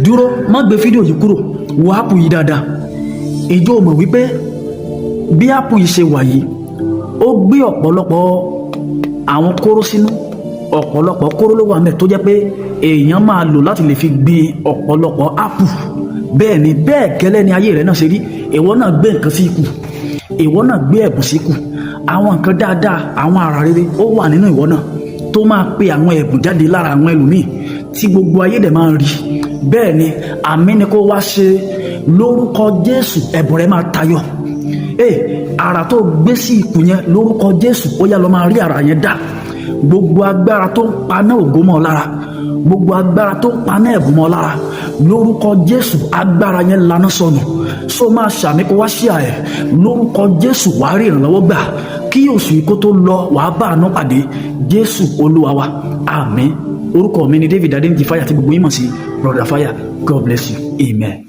Dúró, má gbé fídíò yìí kúrò. Wo apple yìí dáadáa. Ìjọ mọ̀ wípé bí apple yìí ṣe wà yìí, ó gbé ọ̀pọ̀lọpọ̀ àwọn kóró sínú. Ọ̀pọ̀lọpọ̀ kóró ló wà mẹ́ tó jẹ́ pé èèyàn máa lò láti lè fi gbin ọ̀pọ̀lọpọ̀ apple. Bẹ́ẹ̀ ni, bẹ́ẹ̀ gẹ́lẹ́ ni ayé rẹ̀ náà ṣe rí. Ìwọ náà gbé nǹkan sí ikù, ìwọ náà gbé ẹ̀bùn sí ikù. Àwọn nǹkan dáadáa, àwọn àrà rere ó wà nínú ìwọ náà tó máa pe àwọn ẹ̀bùn jáde lára àwọn ẹlòmíì tí gbogbo ayé dẹ̀ máa rí. Bẹ́ẹ̀ ni, àmì ni kó wá ṣe. Lórúkọ Jésù, ẹ̀bùn rẹ̀ máa tayọ. Ee, àrà tó gbé sí ikùn yẹn, lórúkọ Jésù, ó yá, lọ máa rí àrà yẹn dá. Gbogbo agbára tó ń paná ògo mọ́ ọ lára, gbogbo agbára tó ń paná ẹ̀bùn mọ́ ọ lára, lórúkọ Jésù, agbára yẹn laná sọnù. So máa ṣàmì, kó wá sí àyẹ. Lórúkọ Jésù, wàá rí ìrànlọ́wọ́ gbà. Kí oṣù yìí kó tó lọ, wàá bá àánú pàdé. Jésù Olúwa wa, àmín. Orúkọ mi ni David Adéǹjì Fáyà, tí gbogbo yín mọ̀ sí Brother Fire. God bless you, amen.